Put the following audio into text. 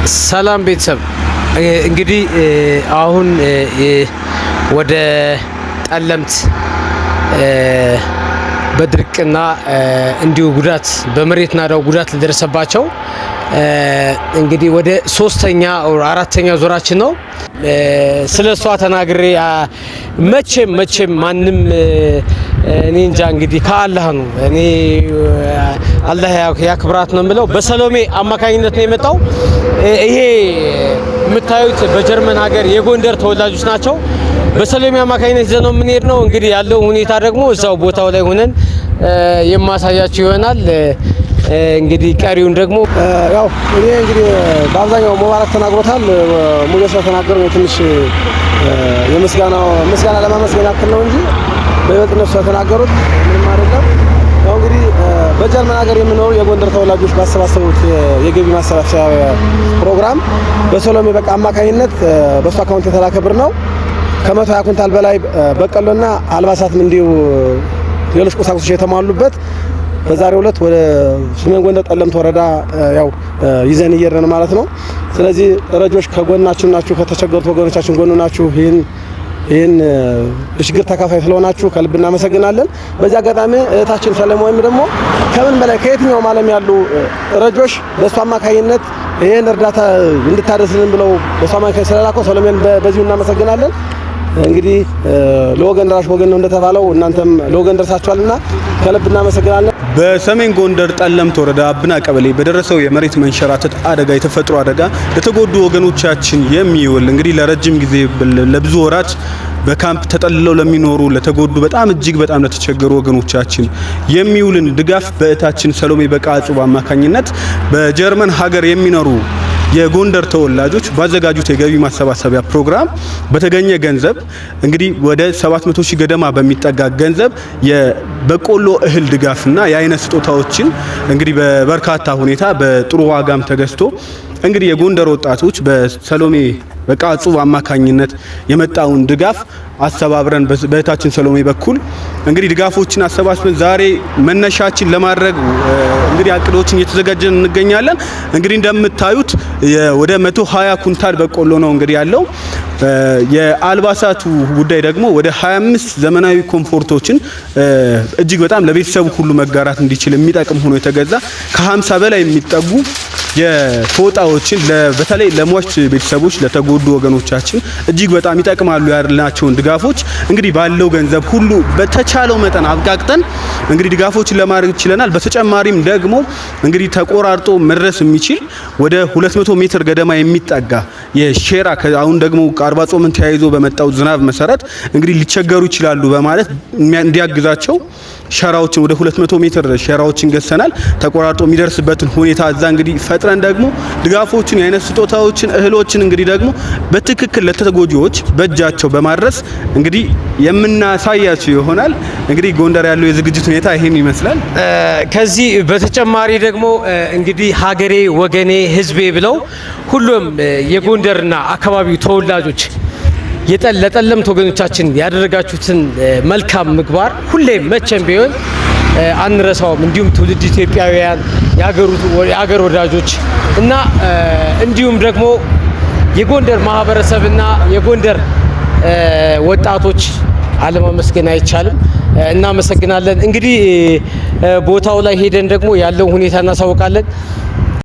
ሰላም ቤተሰብ፣ እንግዲህ አሁን ወደ ጠለምት በድርቅና እንዲሁ ጉዳት በመሬት ናዳው ጉዳት ለደረሰባቸው እንግዲህ ወደ ሶስተኛ አራተኛ ዙራችን ነው። ስለ እሷ ተናግሬ መቼም መቼም ማንም እኔ እንጃ፣ እንግዲህ ከአላህ ነው። እኔ አላህ ያክብራት ነው የምለው። በሰሎሜ አማካኝነት ነው የመጣው። ይሄ የምታዩት በጀርመን ሀገር የጎንደር ተወላጆች ናቸው። በሰሎሜ አማካኝነት ይዘን ነው የምንሄድ ነው። እንግዲህ ያለው ሁኔታ ደግሞ እዛው ቦታው ላይ ሆነን የማሳያችሁ ይሆናል። እንግዲህ ቀሪውን ደግሞ ያው እኔ እንግዲህ በአብዛኛው ሙባረክ ተናግሮታል። ሙሉ ስለተናገሩ ነው ትንሽ የምስጋና ምስጋና ለማመስገን ያክል ነው እንጂ በይበልጥ እነሱ ስለተናገሩት ምንም አይደለም። ያው እንግዲህ በጀርመን ሀገር የሚኖሩ የጎንደር ተወላጆች ባሰባሰቡት የገቢ ማሰባሰቢያ ፕሮግራም በሰሎሜ በቃ አማካኝነት በእሱ አካውንት የተላከ ብር ነው። ከ120 ኩንታል በላይ በቆሎና አልባሳትም እንዲሁ ሌሎች ቁሳቁሶች የተሟሉበት በዛሬው ዕለት ወደ ሰሜን ጎንደር ጠለምት ወረዳ ያው ይዘን እየሄድን ማለት ነው። ስለዚህ ረጆች ከጎናችን ናችሁ፣ ከተቸገሩት ወገኖቻችን ጎን ናችሁ። ይህን የችግር ተካፋይ ስለሆናችሁ ከልብ እናመሰግናለን። በዚህ አጋጣሚ እህታችን ሰለሞን ወይም ደግሞ ከምን በላይ ከየትኛውም ዓለም ያሉ ረጆች በእሱ አማካኝነት ይህን እርዳታ እንድታደርስልን ብለው በእሱ አማካኝነት ስለላከው ሰሎሜን በዚሁ እናመሰግናለን። እንግዲህ ለወገን ደራሽ ወገን ነው እንደተባለው እናንተም ለወገን ደርሳችኋልና ከልብ እናመሰግናለን። በሰሜን ጎንደር ጠለምት ወረዳ አብና ቀበሌ በደረሰው የመሬት መንሸራተት አደጋ፣ የተፈጥሮ አደጋ ለተጎዱ ወገኖቻችን የሚውል፣ እንግዲህ ለረጅም ጊዜ ለብዙ ወራት በካምፕ ተጠልለው ለሚኖሩ፣ ለተጎዱ፣ በጣም እጅግ በጣም ለተቸገሩ ወገኖቻችን የሚውልን ድጋፍ በእህታችን ሰሎሜ በቃ እጹብ አማካኝነት በጀርመን ሀገር የሚኖሩ የጎንደር ተወላጆች ባዘጋጁት የገቢ ማሰባሰቢያ ፕሮግራም በተገኘ ገንዘብ እንግዲህ ወደ 700 ሺህ ገደማ በሚጠጋ ገንዘብ የበቆሎ እህል ድጋፍና የአይነት ስጦታዎችን እንግዲህ በበርካታ ሁኔታ በጥሩ ዋጋም ተገዝቶ እንግዲህ የጎንደር ወጣቶች በሰሎሜ በቃ እጹብ አማካኝነት የመጣውን ድጋፍ አስተባብረን በእህታችን ሰሎሜ በኩል እንግዲህ ድጋፎችን አሰባስበን ዛሬ መነሻችን ለማድረግ እንግዲህ አቅዶችን እየተዘጋጀን እንገኛለን። እንግዲህ እንደምታዩት ወደ 120 ኩንታል በቆሎ ነው እንግዲህ ያለው። የአልባሳቱ ጉዳይ ደግሞ ወደ 25 ዘመናዊ comfort ኦችን እጅግ በጣም ለቤተሰቡ ሁሉ መጋራት እንዲችል የሚጠቅም ሆኖ የተገዛ፣ ከ50 በላይ የሚጠጉ የፎጣዎችን በተለይ ለሟች ቤተሰቦች፣ ለተጎዱ ወገኖቻችን እጅግ በጣም ይጠቅማሉ ያልናቸውን ድጋፎች እንግዲህ ባለው ገንዘብ ሁሉ በተቻለው መጠን አብቃቅተን እንግዲህ ድጋፎችን ለማድረግ ችለናል። በተጨማሪም ደግሞ እንግዲህ ተቆራርጦ መድረስ የሚችል ወደ 200 ሜትር ገደማ የሚጠጋ የሼራ፣ አሁን ደግሞ አርባ ጾምን ተያይዞ በመጣው ዝናብ መሰረት እንግዲህ ሊቸገሩ ይችላሉ በማለት እንዲያግዛቸው ሸራዎችን ወደ 200 ሜትር ሸራዎችን ገዝተናል። ተቆራርጦ የሚደርስበትን ሁኔታ እዛ እንግዲህ ፈጥረን ደግሞ ድጋፎችን፣ የአይነት ስጦታዎችን፣ እህሎችን እንግዲህ ደግሞ በትክክል ለተጎጂዎች በእጃቸው በማድረስ እንግዲህ የምናሳያቸው ይሆናል። እንግዲህ ጎንደር ያለው የዝግጅት ሁኔታ ይሄን ይመስላል። ከዚህ በተጨማሪ ደግሞ እንግዲህ ሀገሬ፣ ወገኔ፣ ሕዝቤ ብለው ሁሉም የጎንደርና አካባቢው ተወላጆች ለጠለምት ወገኖቻችን ያደረጋችሁትን መልካም ምግባር ሁሌም መቼም ቢሆን አንረሳውም። እንዲሁም ትውልድ ኢትዮጵያውያን፣ የሀገር ወዳጆች እና እንዲሁም ደግሞ የጎንደር ማህበረሰብና የጎንደር ወጣቶች አለማመስገን አይቻልም። እናመሰግናለን። እንግዲህ ቦታው ላይ ሄደን ደግሞ ያለውን ሁኔታ እናሳውቃለን።